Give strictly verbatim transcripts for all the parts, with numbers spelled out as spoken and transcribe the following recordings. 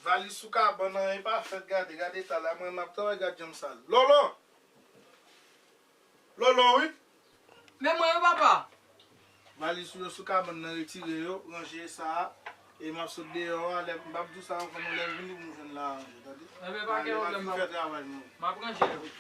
Valiz sou kabann nan, e pa fèt gade, gade eta l la, mwen m ap travay, gad jan m sal. Lolo! Lolo, wi! Men mwen wi, papa! Valiz ou yo sou kabann nan, retire yo, ranje sa a, e m ap sot deyò a, lè, m p ap di w sa ankò non, lè m vini pou m jwenn la ranje, tande? Enben, pa gen pwoblèm, papa. Fè travay nou. M ap ranje yo.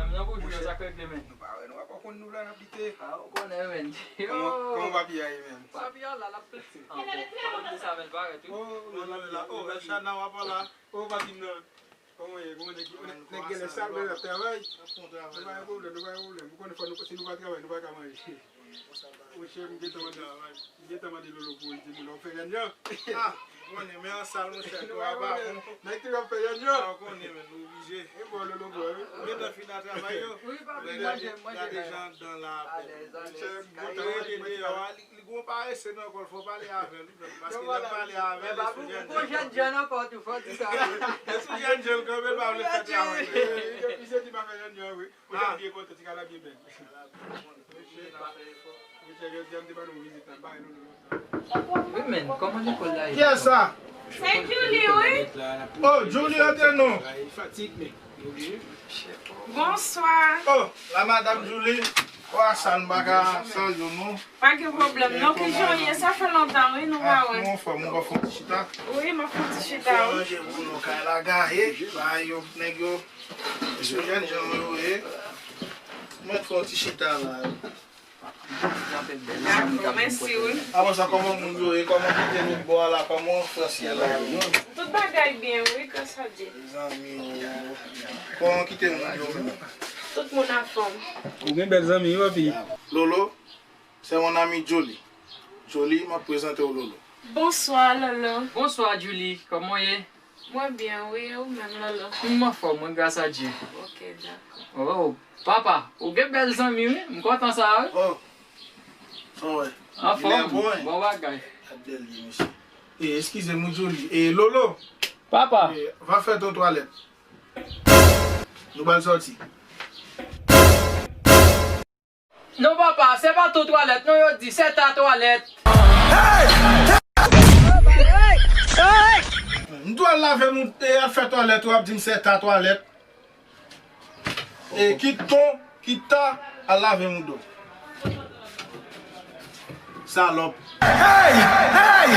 Nan boujou yo, sa k regle, men? Nou pa wè, nou pa konn nou la n ap lite. Ah, ou konnen, men. Kòman, kòman papi a ye, men? Papi a la, l ap plete. Ah, bon. Fò nou di sa, men l parèt, wi. Oh, la, la, la. Oh, Elshana, w ap la. Oh, papi m nan. Kòman ye? Kòman nèg, nèg genlè sal, men l ap travay. Nou pa gen pwoblèm, nou pa gen pwoblèm. Ou konnen fò nou, si nou pa travay, nou pa ka manje. Monchè, m gentan mande, m gentan mande Lolo pou l di moun w ap fè jènjan. Ah, ou konnen, men an sal, monchè, tou a pa bon. Nèg tou ap fè jènjan. Ah, ou konnen, men, nou oblije. E bon, Lolo, bon, wi. Ou gentan fin a travay yo. Wi, papi, manje, manje. Gade jan dan la ap bèl. Monchè, m kontan, wi. Li gwo parese nan kò l, fò w pale avè l, wi, frè m, paske lè w pale avè l, li sou jènjan. Ou jènjan ankò tou, fò w di sa. Li sou jènjan l kanmenm, l pa vle fè travay. Li di pa fè jènjan, wi. Ou jènjan byen kontan, ti kala byen bèl. Monchè, jodi a m te ba nou vizit la, m pa wè nou lontan. Wi, men, kòman lekòl la ye? Kiyès sa? Se Julie, wi. Oh, Julie, antre non. Fatig, men. Bonswa. Oh, la madam Julie. Oh, a sa nou pa ka salye w non. Pa gen pwoblèm non, kijan w ye? Sa fè lontan, wi, nou pa wè. Ah, nou anfòm, ou pa fè yon ti chita? Wi, m ap fè yon ti chita, wi. Fè manje pou nou, kay la gaye, ba yo, nèg yo. Se jènjan yo ye. Mwen fè yon ti chita la. Dakò, mèsi, wi. Apre sa, kòman moun yo ye? Kòman kite lòt bò a la? Kòman Frans ye la? Tout bagay byen, wi, gras a Dye. Mezanmi, oh. Kòman kite moun yo menm? Tout moun anfòm. Ou gen bèl zanmi, wi, papi. Lolo, c'est mon ami Jolie. Jolie, m ap prezante w Lolo. Bonswa, Lolo. Bonswa, Julie. Kòman w ye? Mwen byen, wi, e ou menm, Lolo? M anfòm, wi, gras a Dye. Ok, dakò. Oh, papa, ou gen bèl zanmi, wi. M kontan sa, wi. Oh. Sa w wè? Anfòm, bon bagay. Gad bèl li, mesye. E, eskize m, wi, Jolie. E, Lolo. Papa. E, va fè ton twalèt. Nou ba l sòti. Non, papa, se pa ton twalèt, non, yo di, se ta twalèt. M tou al lave m, e, al fè twalèt, w ap di m se ta twalèt. E, kit ton, kit ta, al lave m ou do. Salòp. Hey! Hey!